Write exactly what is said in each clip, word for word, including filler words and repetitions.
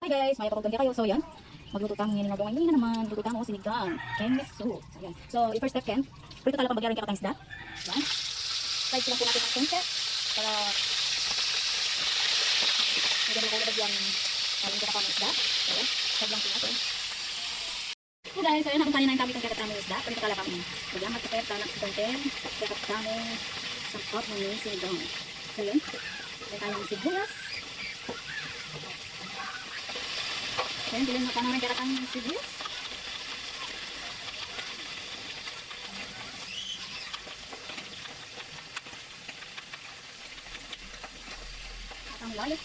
Hi guys, mayap a pagkita kayu. So yan, magluto tamu ngeni, magluto tamu ngeni na naman, magluto tamu sinigang keng miso. So yan. So, i-first step ken, prito tala pang bagya ring kekatang isda. Yan. Side ko lang po natin ng konti para medyo malaglag yang ating kekatang isda. So yan. Side lang po natin. So guys, so yan, napunta na yung kami kang kekatamung isda. Pwede ka lang kami. Lagyan mo sa pera, anak, sa konti. Kekatamung sangkap ng sinigang. So yun. Lagyan tayo ng sibuyas. So yun, bilhin mo pa naman kekatamung sibuyas. Ang lalim.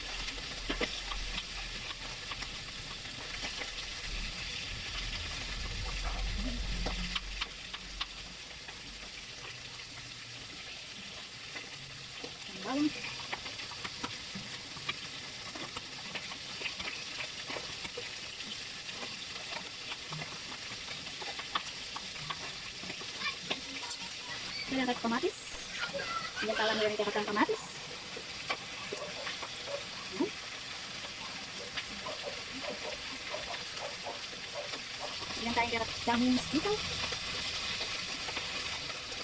Ang lalim. Kaya kahit kamatis. Hindi pala mo yung kaya kamatis. Hmm? Yan tayo kaya daming sitaw.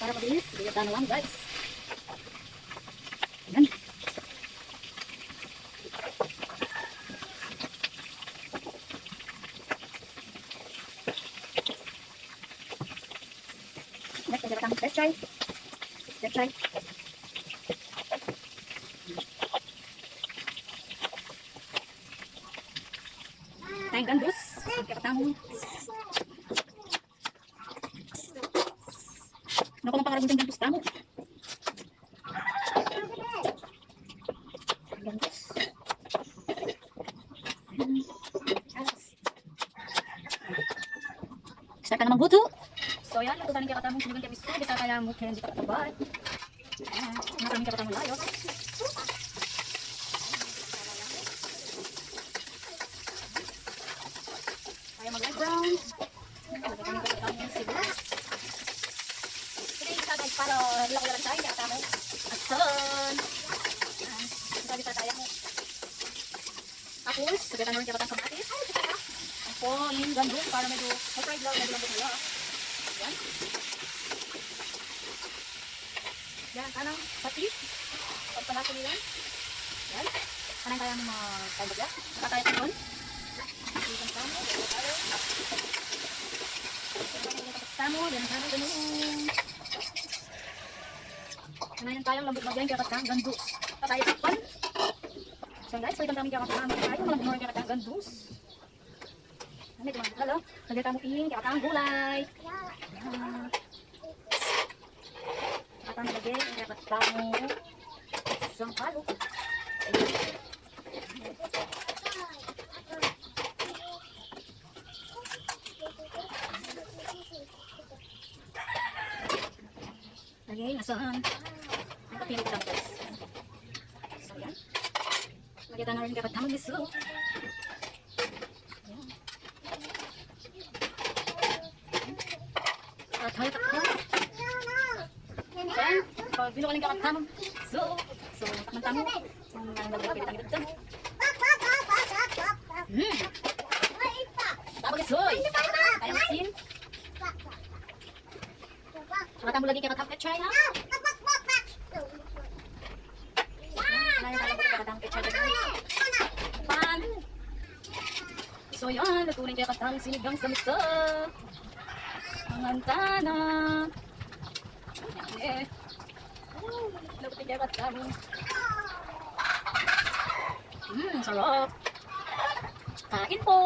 Para mabilis, bigyan tayo lang, guys. Yan. Next, lagyan tayo ng pechay. Pechay. Tayong gandus. Pagkakatamu. Naku, ang pangarap ng gandus tamu. Gandus. Start na namang buto. So yan, luto na rin kaya katamu sinigang kemiso. Bisa kaya mo kaya hindi ka katabay. Yan, maraming kaya katamu layo. Kaya mag-light brown. Lagyan kami ng sibuyas. Sige, isa, guys, para hindi ko yalan tayo, kaya tama. Asan? Yan. Isa, isa tayo mo. Tapos, lagyan naman kaya kamatis. Ako, yung gandun, para medyo, may fried lang, medyo lambot na lang. Yan. Yan, kanang patis. Pagpalasa nila. Yan. Kanang kaya mo mga kalbot yan. Saka tayo ito doon. Ikan tayo. Tamu, yan ang tamu, ganun. Kanang tayang lambot magyan, kaya katang gandus. Patay takpan. So guys, pwede kami kaya katang, ay, malambot kaya katang gandus. Ano ito, mga halo? Lagyan tamu ing kaya katang gulay. Yan. Kaya katang lagyan, kaya katang isang halo. Lagay, asan? Ang kapili ko lang, guys. So, yan. Lagyan na rin kaya katang miso. At halo takpan. Yan. Pag binukaling kakatang. So, so, takpan tamu. Kung anong lagyan, pwede tamu dito. Hmm. Tapos, soy. Kaya masin. Saka tamu lagi kaya katang pechay, ha? Ayan, tamu lagi kaya katang pechay, ha? Pan. So, yan. Luto na kaya katang sinigang sa miso. Ang antana. Yan, eh. Luto kaya katang. Hmm, sarap. Kain po.